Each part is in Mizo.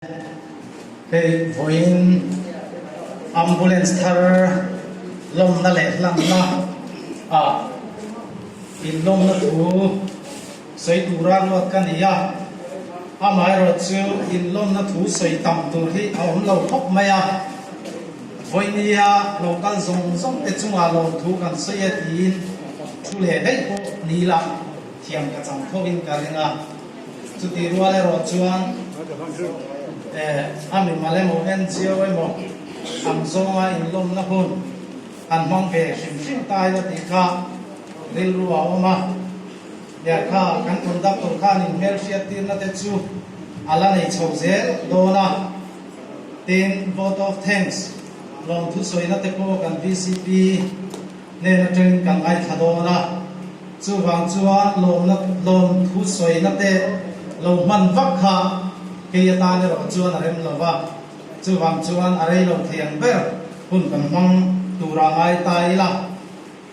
Hei vawiin ambulance thar lawmna leh hlanna ah inlawmna thu sawi tura ruat ka ni a, amaherawhchu inlawmna thu sawi tam tur hi a awm lo khawp mai a, vawinia lo kal zawng zawng te chungah lawmthu kan sawi e tiin thu leh daih pawh ni ila thiam ka chang tho in ka ring a. Chutih rual erawh chuan a mimal emaw NGO emaw ang zawnga inlawmna hun an hmang ve hrim hrim ta ila tih kha rilru a awm a. Lehkha kan conductor khan inhmelhriat tirna te chu a la nei chho zel dawn a. Tin, vote of thanks lawmthu sawina te pawh kan VCP hnen atangin kan ngaithla dawn a, chuvang chuan lawmna lawm thu sawina te lo hman vak kha kei atan erawh chuan a rem lo va, chuvang chuan a rei lo thei ang ber hun kan hmang tura ngai ta ila.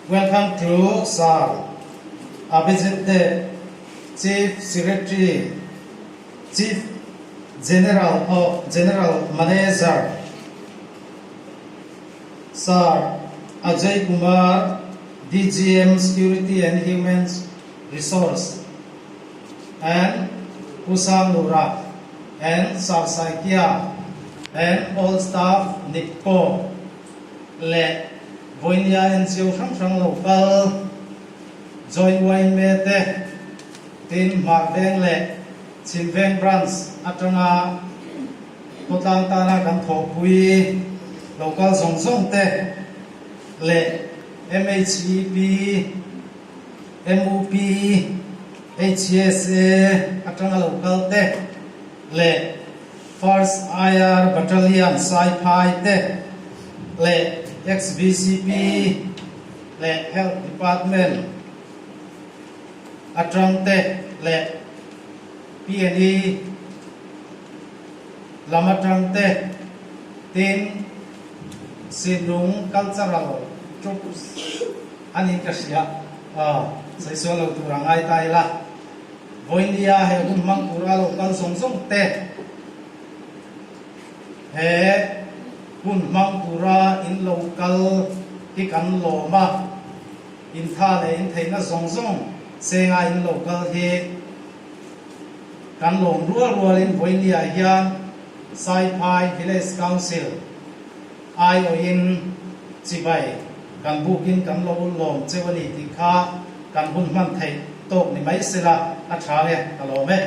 Welcome to Sir Abhijit Deb, Chief Secretary, Chief General of General Manager. Sir Ajay Kumar, DGM Security and Human Resource and Pu Sang Lura and Sir Saikia and all staff Nipco leh Vawinia NGO hrang hrang lo kal Joint yma te tin Hmarveng leh Chhimveng Branch atanga Khawtlang tana kan thawhpui local zawng zawng te leh MHEP, MUP, HSA atanga local te leh First IR Battalion Saiphai te leh XVCP leh Health Department atang te leh PNE lam atang te tin Sinlung Cultural Troops a niin ka hria aw sawi sual lo tur a ngai ta ila Vawinia he hun hmang tura lo kal zawng zawng te he hun hmang tura in lo kal hi kan lawm a intha leh intheihna zawng zawng senga in lo kal hi Kan lawm rual rualin Vawinia hian Saiphai Village Council aiawhin chibai kan bukin kan lo lawm cheu a ni tih kha kan hun hman theih tawk ni mai sela a tha nge ka lawm e.